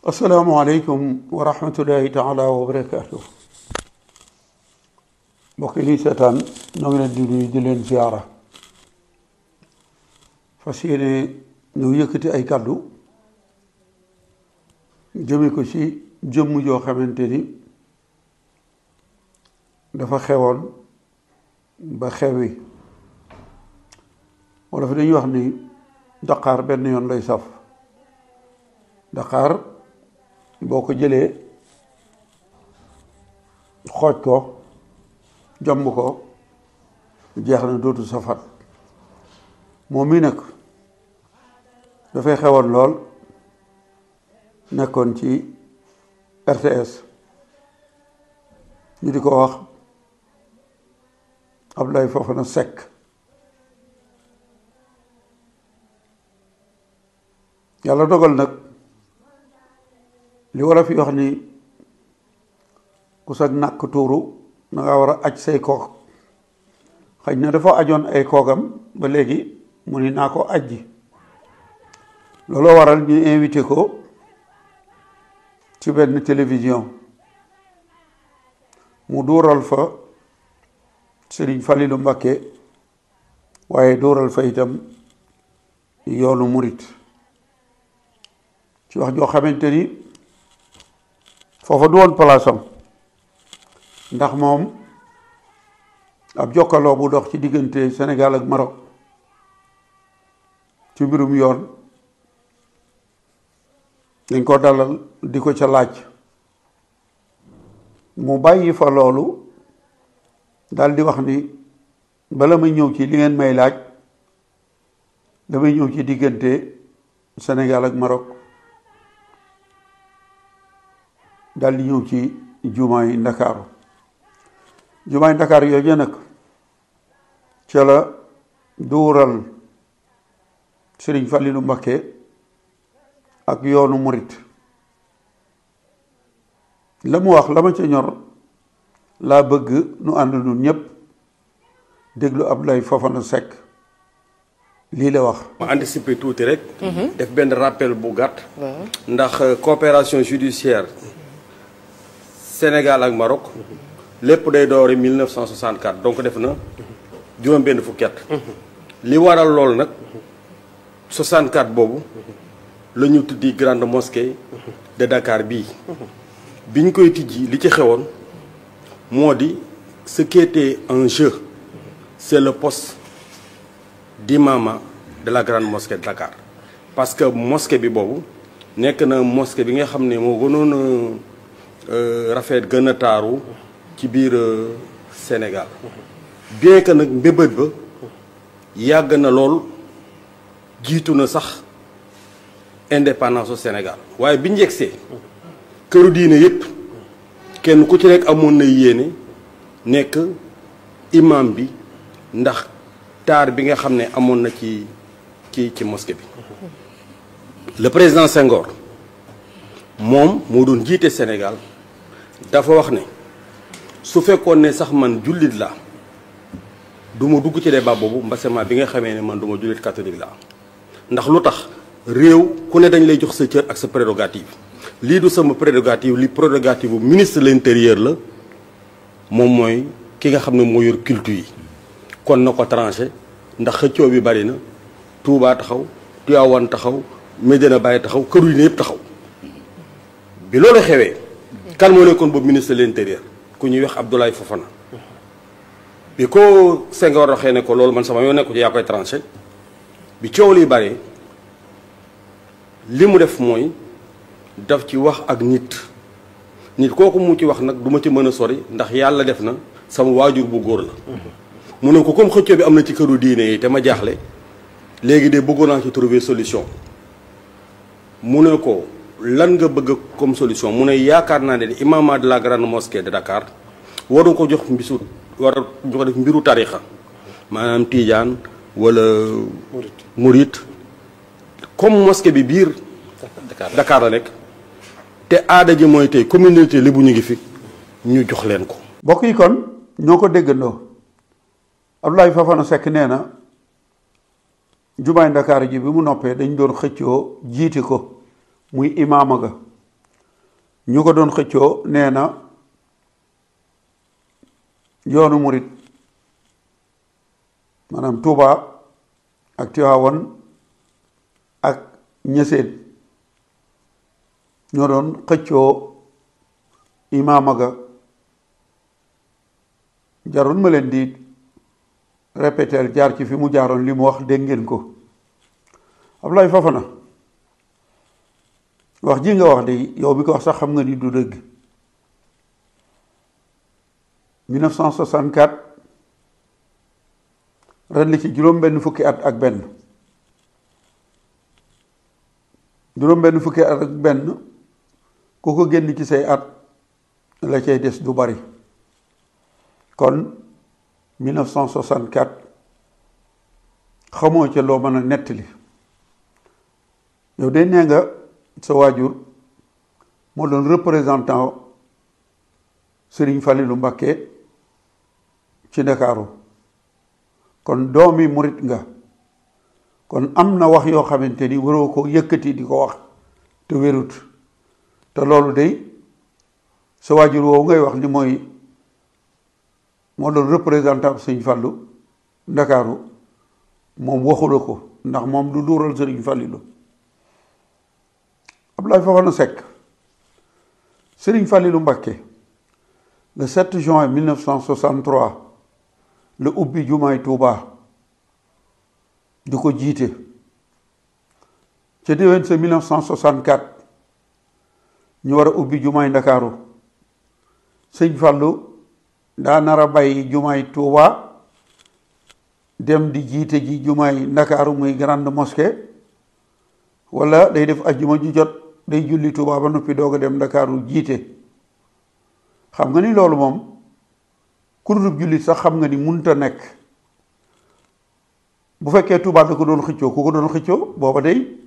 asalaamaaleykum wa rahmatullahi taala wa barakaatu. mbokk yi seetaan ñoo ngi leen di nuyu di leen ziyaara fas yéene ñu yëkkati ay kàddu jëme ko ci jëmm joo xamante ni dafa xewoon ba xewi wala fi dañuy wax ni daqaar benn yoon lay saf. daqaar boo ko jëlee xooj ko jomb ko jeex na dootu safat. moom mi nag dafay xewoon lool nekkoon ci RTS ñu di ko wax Abdoulaye Fofana Seck. yàlla dogal nag li war a fi wax ni ku sag nàkk tuuru da nga war a aj say kook. xëy na dafa ajoon ay koogam ba léegi mu ni naa ko ajji. looloo waral ñu invité ko ci benn télévision mu dóoral fa Serigne Fallilou Mbacké waaye dóoral fa itam yoonu murit ci wax joo xamante ni foofa du woon palaasam ndax moom ab jokkaloo bu dox ci diggante Sénégal ak Maroc ci mbirum yoon dañ ko dalal di ko ca laaj mu bàyyi fa loolu dal di wax ni bala may ñëw ci li ngeen may laaj damay ñëw ci diggante Sénégal ak Maroc dal di ñëw ci jumaay Ndakaaru jumaay Ndakaaru yooyu nag ca la duural Serigne Fallilou Mbacké ak yoonu murit la mu wax la ma ca ñor laa bëgg nu ànd nun ñépp déglu Abdoulaye Fofana Seck lii la wax. ma anticiper tuuti rek. def benn rappel bu gàtt. ndax coopération judiciaire Sénégal ak Maroc lépp day doore 1964 donc def na juróom benn fukki at. li waral loolu nag 64 boobu la ñu tuddi grande mosquée de Dakar bii. biñ koy tijji li ci xewoon moo di ce qui était en jeu c'est le poste d'imam de la grande mosquée de Dakar. parce que mosquée bi boobu nekk na mosquée bi nga xam ne moo gënoon rafet gën a taaru ci biir Sénégal bien que nag mbébét ba yàgg na lool jiitu na sax indépendance au Sénégal waaye bi njëgsee këru diine yépp kenn ku ci nekk amoon na yéene nekk imam bi ndax taar bi nga xam ne amoon na ci mosquée bi. le président Senghor moom moo doon jiite Sénégal dafa wax ne su fekkoon ne sax man jullit la du ma dugg ci débat boobu mbasement bi nga xamee ne man du ma jullit catholique la ndax lu tax réew ku ne dañ lay jox sa cër ak sa prérogative lii du sama prérogative li prérogative bu ministre de l'intérieur la moom mooy ki nga xam ne moo yor culture yi kon na ko tranché ndax xëccoo bi bari na Touba taxaw Tivaouane taxaw Medina Baye taxaw këru yi ne yëpp taxaw bi loolu xewee kan moo nekkoon boobu ministre de l'intérieur ku ñuy wax Abdoulaye Fofana bi ko Senghor waxee ne ko loolu man sama yoo nekku ci yaa koy tranché bi coow li bari li mu def mooy daf ci wax ak nit kooku mu ci wax nag du ma ci mën a sori ndax yàlla def na sama waajur bu góor la mu ne ko comme xëccoo bi am na ci këru diine yi te ma jaaxle léegi de bëggoon naa ci trouver solution mu ne ko lan nga bëgg comme solution mu ne yaakaar naa ne imam de la grande mosquée de Dakar waru ko jox war a ko def mbiru tarixa maanaam Tidiane wala Murit comme mosquée bi biir Dakar la nekk te aada ji mooy tey communauté li bu ñu ngi fi ñu jox leen ko. mbokk yi kon ñoo ko déggandoo Abdoulaye Fofana Seck nee na jumaay Ndakaar ji bi mu noppee dañ doon xëccoo jiite ko muy imaama ga ñu ko doon xëccoo nee na yoonu murit maanaam Tuuba ak Tiwaawan ak Ñaseen ñoo doon xëccoo imaama ga. jarul ma leen di répéter jaar ci fi mu jaaroon li mu wax dégg ngeen ko. Abdoulaye Fofana wax ji nga wax de yow bi ko wax sax xam nga ni du dëgg. 1964 ren li ci juróom-benn fukki at ak benn juróom-benn fukki at ak benn ku ko génn ci say at la cay des du bari. kon 1964 xamoo ca loo mën a nettali yow de nee nga sa waajur moo doon représentant Serigne Fallilou Mbacké ci Ndakaaru kon doomi murit nga kon am na wax yoo xamante ni waroo ko yëkkati di ko wax te wérut te loolu de sa waajur woowu ngay wax ni moo doon représentant Serigne Fallou Ndakaaru moom waxula ko ndax moom du duural Serigne Fallilou. Abdoulaye Fofana Seck Serigne Fallilou Mbacké le 7 juin 1963 la ubbi jumaay Touba di ko jiite ca déwén sa 1964 ñu war a ubbi jumaay Ndakaaru Sëñ Fallou daa nar a bàyyi jumaay Touba dem di jiite ji jumaay Ndakaaru muy grande mosquée wala day def ajjuma ju jot day julli Touba ba noppi doog a dem Ndakaaru jiite. xam nga ni loolu moom ku dul jullit sax xam nga ni munta nekk. bu fekkee Touba da ko doon xëccoo ku ko doon xëccoo booba day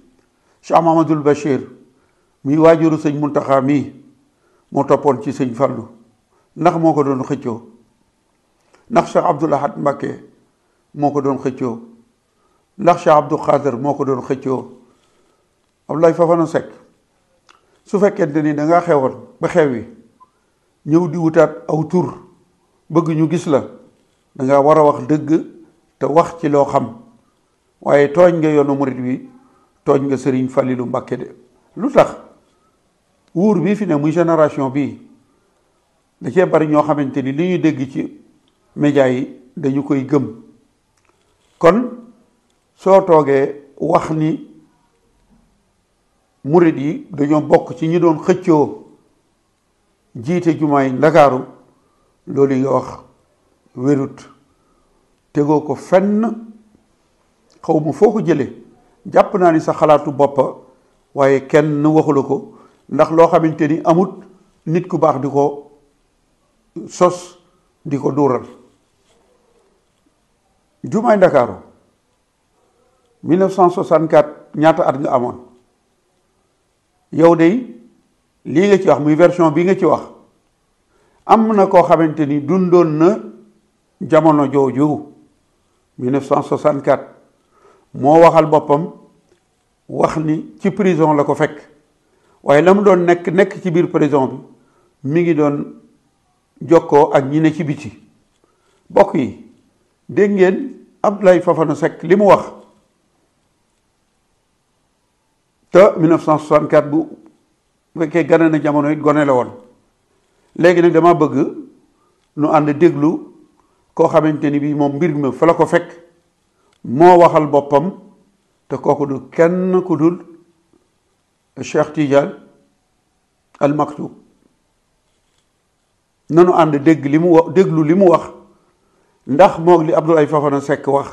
Cheikh Mahamadul Bachir muy waajuru sëñ Muntaxa mii moo toppoon ci sëñ Fallu ndax moo ko doon xëccoo ndax Cheikh Abdoul Ahad Mbacké moo ko doon xëccoo ndax Cheikh Abdou Khader moo ko doon xëccoo. Abdoulaye Fofana Seck su fekkente ni dangaa xewoon ba xew wi ñëw di wutaat aw tur bëgg ñu gis la danga war a wax dëgg te wax ci loo xam waaye tooñ nga yoonu murit wi tooñ nga Serigne Fallilou Mbacké de. lu tax wuur bii fi ne muy génération bii da cee bari ñoo xamante ni li ñuy dégg ci média yi dañu koy gëm kon soo toogee wax ni murit yi dañoo bokk ci ñi doon xëccoo jiite jumaay Ndakaaru loolu yi nga wax wérut tegoo ko fenn xaw ma foo ko jëlee jàpp naa ni sa xalaatu boppa waaye kenn waxula ko ndax loo xamante ni amut nit ku baax di ko sos di ko duural. jumaay Ndakaaru 1964 ñaata at nga amoon yow de lii nga ci wax muy version bi nga ci wax am na koo xamante ni dundoon na jamono jooju 1964 moo waxal boppam wax ni ci prison la ko fekk waaye la mu doon nekk ci biir prison bi mi ngi doon jokkoo ak ñi ne ci biti. bokk yi dégg ngeen Abdoulaye Fofana Seck li mu wax te 1964 bu fekkee gane na jamono it gone la woon. léegi nag dama bëgg nu ànd déglu koo xamante ni bii moom mbir mi fa la ko fekk moo waxal boppam te kooku du kenn ku dul Cheikh Tidiane Al Maktoum. nanu ànd déglu li mu wax ndax moog li Abdoulaye Fofana Seck wax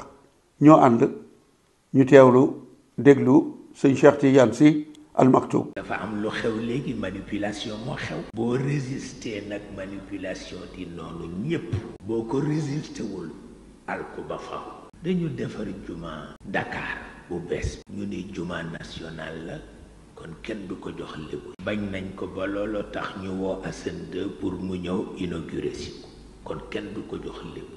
ñoo ànd ñu teewlu déglu sëñ Cheikh Tidiane Sy Al Maktoum. dafa am lu xew léegi manipulation moo xew. boo résister nag manipulation di noonu ñépp boo ko résister wul alku ba faw dañu defar juma Dakar bu bees ñu ni juma national la kon kenn du ko jox lébu bañ nañ ko ba looloo tax ñu woo Assane 2 pour mu ñëw inauguré si ko kon kenn du ko jox lébu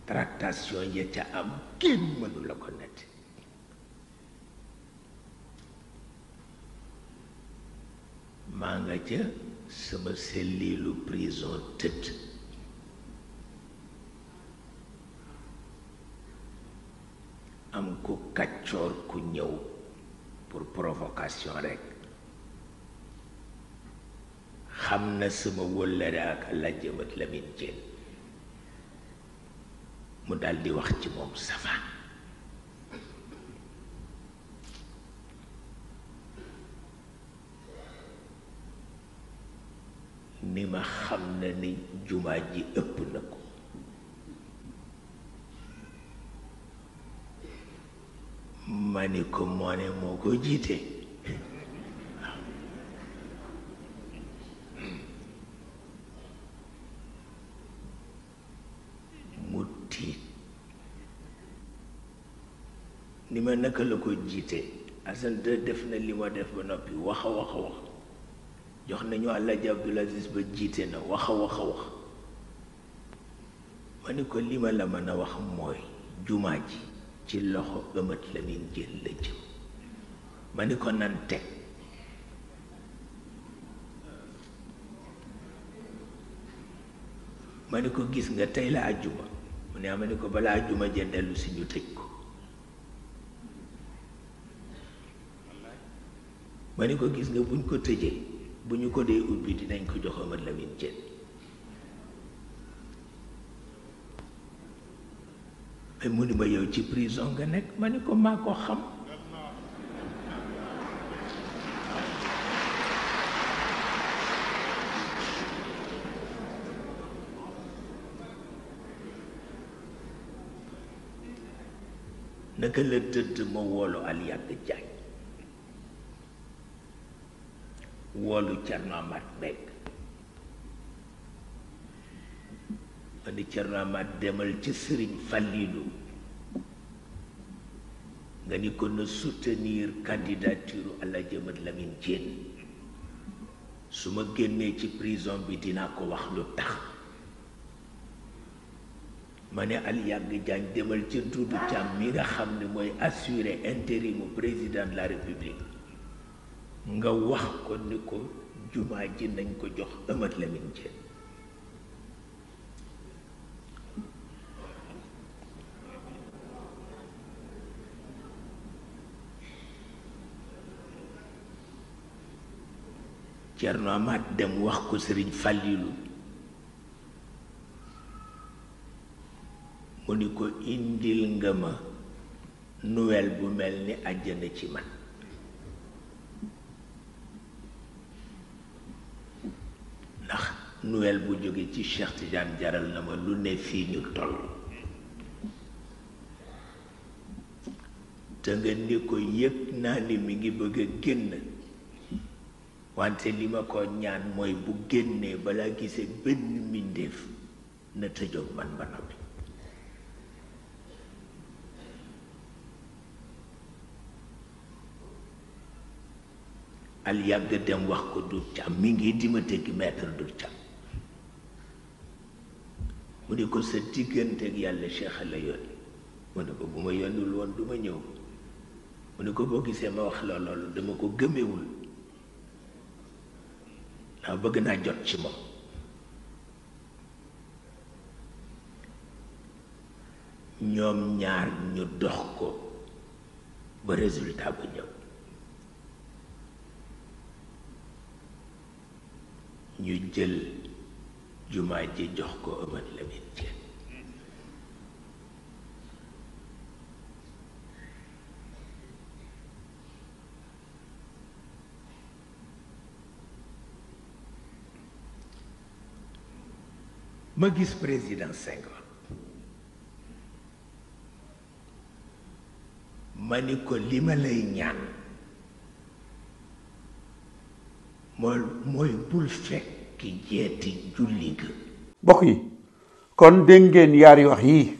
tractation ya ca am kenn mënu la ko nett maa nga ca sama sellilu prison tëdd am ku kàccoor ku ñëw pour provocation rekk xam na sama wëllëre ak la jëmat Lamine Diène mu daldi wax ci moom safaan ni ma xam na ni jumaa ji ëpp na ko ma ni ko moo ne moo ko jiite mu tiit ni ma naka la ko jiite Assane def na li ma def ba noppi wax jox nañu Alaaji Abdul Aziz ba jiite na wax ma ni ko li ma la mën a wax mooy jumaa ji ci loxo ëmat Lamine Diène la jëm ma ni ko nan teg ma ni ko gis nga tey la àjjuma mu ne ma ni ko balaa àjjuma ja dellu si ñu tëj ko ma ni ko gis nga buñ ko tëjee bu ñu ko dee ubbi dinañ ko jox ëmat Lamine Diène ay mu ni ma yow ci prison nga nekk ma ni ko maa ko xam naka la tëdd ma woolu Aliyàgg Jaañ woolu Cerno Amat Mbeng ma ni Cerno Amat demal ci Sëriñ Fallilu nga ni ko na soutenir candidature Alaaji Amat Lamine Diène su ma génnee ci prison bi dinaa ko wax lu tax ma ne Aliyàgg Jaañ demal ca Duudu Caam mi nga xam ne mooy assurer intérimu président de la République nga wax ko ni ko jumaa ji nañ ko jox Amat Lamine Diène Cerno Amat dem wax ko Sëriñ Fàllilu mu ni ko indil nga ma nouvelle bu mel ni àjjana ci man ndax nouvelle bu jóge ci Cheikh Tidiane jaral na ma lu ne fii ñu toll te nga ni ko yëg naa ni mi ngi bëgg a génn wante li ma ko ñaan mooy bu génnee balaa gisee benn mbindéef na tëjoog man ba noppi Aliyàgg dem wax ko Duudu Caam mi ngi di ma tëgg maître Duudu Caam mu ne ko sa diggante ak yàlla Cheikh la yónni mu ne ko bu ma yónnul woon du ma ñëw mu ne ko boo gisee ma wax la loolu dama ko gëmewul ndax bëgg naa jot ci moom ñoom ñaar ñu dox ko ba résultat bu ñëw ñu jël jumaa ji jox ko Amat Lamine Diène ma gis président Senghor ma ni ko li ma lay ñaan mooy bul fekk jeeti julli ga bokk yi kon dégg ngeen yaari wax yii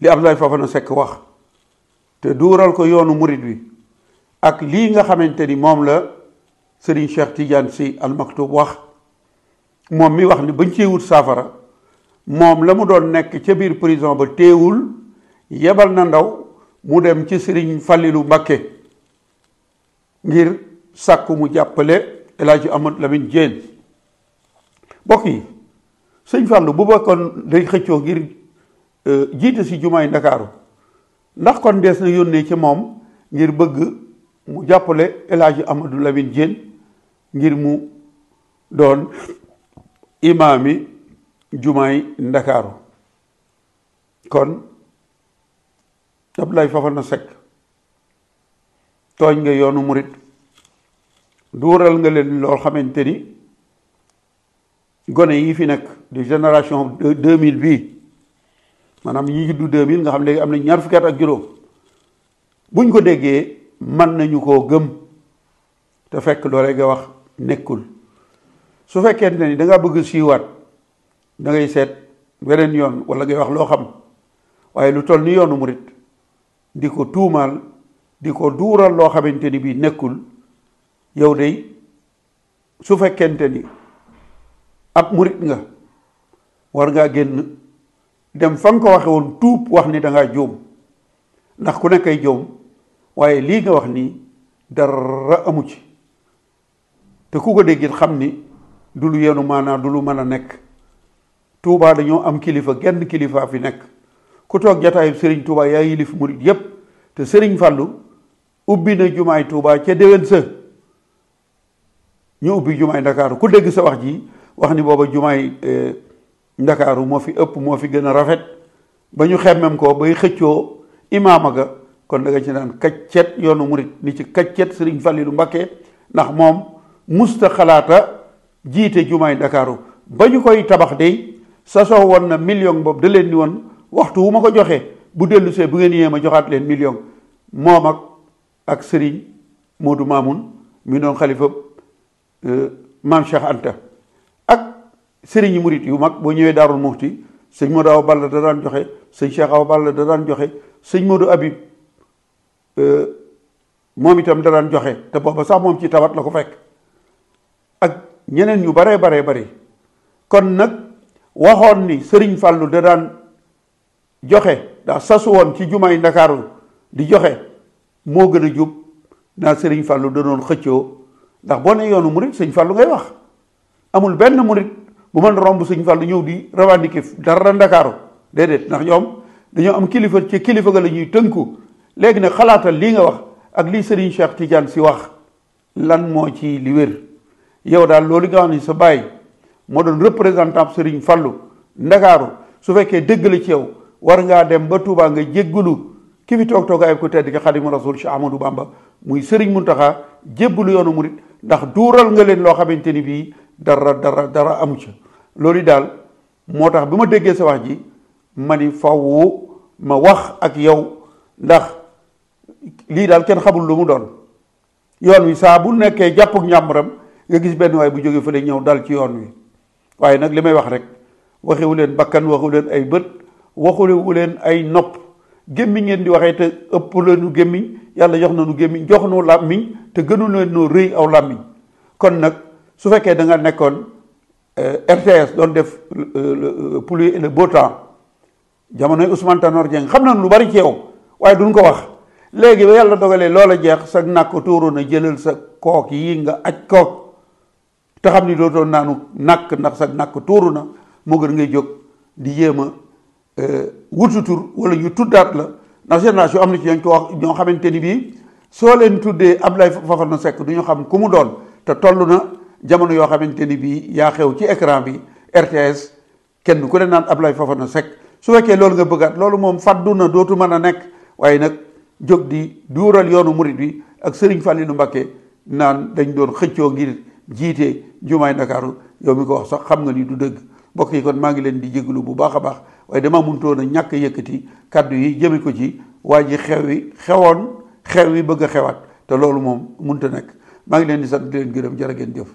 li Abdoulaye Fofana Seck wax te duural ko yoonu murit bi ak lii nga xamante ni moom la Serigne Cheikh Tidiane Sy Al Maktoum wax moom mi wax ni bañ cee wut saafara moom la mu doon nekk ca biir prison ba teewul yebal na ndaw mu dem ci Sëriñ Fàllilu Mbàkke ngir sàkku mu jàppale El Hadji Amadou Lamine Diène. mbokk yi sëñ Fàllu bu bokkoon day xëccoo ngir jiite si jumaay Ndakaaru ndax kon dees na yónnee ci moom ngir bëgg mu jàppale El Hadji Amadou Lamine Diène ngir mu doon imaami jumaay Ndakaaru. kon Abdoulaye Fofana Seck tooñ nga yoonu murit, duural nga leen loo xamante ni gone yi fi nekk di génération 2000 bii maanaam ñi juddu 2000 nga xam léegi am na ñaar fukki at ak juróom buñ ko déggee mën nañu koo gëm te fekk loolee nga wax nekkul. su fekkente ni da nga bëgg siiwaat da ngay seet weneen yoon wala ngay wax loo xam waaye lu toll ni yoonu murit di ko tuumaal di ko duural loo xamante ni bii nekkul, yow day su fekkente ni ab murit nga war ngaa génn dem fa nga ko waxe woon tuub wax ni da ngaa juum, ndax ku nekk ay juum, waaye lii nga wax nii dara amu ci te ku ko déggit xam ni du lu yenu maanaa du lu mën a nekk. Tuubaa dañoo am kilifa, genn kilifa fi nekk, ku toog jataayu Sëriñ Tuubaa yaa yilif murit yépp, te Sëriñ Fàllu ubbi na jumaay Tuubaa ca déwén sa ñu ubbi jumaay Ndakaaru. ku dégg sa wax ji wax ni booba jumaay Ndakaaru moo fi ëpp moo fi gën a rafet ba ñu xemmem ko bay xëccoo imaama ga, kon da nga ci naan kaccet yoonu murit ni ci kaccet Sëriñ Fàllilu Mbàkke, ndax moom musta xalaata jiite jumaay Ndakaaru. ba ñu koy tabax day sasoo woon na million boobu da leen ni woon waxtu wu ma ko joxee bu dellu see bu ngeen yee ma joxaat leen million. moom ak Sëriñ Moodu Maamun mi doon xalifa maam Cheikh Anta ak sëriñ yi murit yu mag boo ñëwee Daarul Muxti sëñ Moodu Awa Balla da daan joxe, sëñ Cheikh Awa Balla da daan joxe, sëñ Moodu Abib moom itam da daan joxe te booba sax moom ci tawat la ko fekk ak ñeneen ñu baree bari. kon nag waxoon ni Sëriñ Fàllu da daan joxe daa sasu woon ci jumaay Ndakaaru di joxe moo gën a jub naa Sëriñ Fàllu da doon xëccoo, ndax boo ne yoonu murit Sëñ Fàllu ngay wax. amul benn murit bu mën romb Sëñ Fàllu ñëw di revendiquer dara Ndakaaru, déedéet, ndax ñoom dañoo am kilifa ci kilifa ga la ñuy tënku. léegi nag xalaatal lii nga wax ak lii Sëriñ Cheikh Tidiane si wax lan moo ci li wér. yow daal loolu nga wax ni sa baay moo doon représentant Sëriñ Fàllu Ndakaaru, su fekkee dëgg la ci yow war ngaa dem ba Tuubaa nga jéggalu ki fi toog toogaay ko tedd ki Xaadimu Rasuul Cheikh Ahmadou Bamba muy Sëriñ Muntaxa, jébbalu yoonu murit, ndax duural nga leen loo xamante ni bii dara amu ca. loolu daal moo tax bi ma déggee sa wax ji ma ni faw ma wax ak yow, ndax lii daal kenn xamul lu mu doon. yoon wi saa bu nekkee jàppuk njàmbaram nga gis benn waay bu jógee fële ñëw dal ci yoon wi. waaye nag li may wax rek waxewu leen bakkan, waxu leen ay bët, waxulewu leen ay nopp. gémmiñ ngeen di waxee te ëpp leenu gémmiñ, yàlla jox na nu gémmiñ, jox nu làmmiñ te gënu leen noo rëy aw làmmiñ. kon nag su fekkee da nga nekkoon RTS doon def pluie et le beau temps jamonoy Ousmane Tanor Dieng xam nañ lu bari ci yow waaye duñ ko wax. léegi ba yàlla dogalee loola jeex sa nàkk tuuru na, jëlal sa kook yi nga aj kook te xam ni dootoo naanu nàkk ndax sa nàkk tuuru na. moo gën ngay jóg di yéem a wutu tur wala ñu tuddaat la, ndax génération am na ci ñooñ ko wax ñoo xamante ni bii soo leen tuddee Abdoulaye Fofana Seck du ñu xam ku mu doon, te toll na jamono yoo xamante ni bii yaa xew ci écran bi RTS kenn ku ne naan Abdoulaye Fofana Seck. su fekkee loolu nga bëggaat loolu moom faddu na dootu mën a nekk, waaye nag jóg di duural yoonu murit bi ak Sëriñ Fàllilu Mbàkke naan dañ doon xëccoo ngir jiite jumaay Ndakaaru, yow mi ko wax sax xam nga ni du dëgg. mbokk yi kon maa ngi leen di jégalu bu baax a baax, waaye dama mënutoon a ñàkk yëkkati kàddu yi jëme ko ci waa ji xew wi bëgg a xewaat te loolu moom mënut a nekk. maa ngi leen di sant di leen gërëm, jërë ngeen jëf.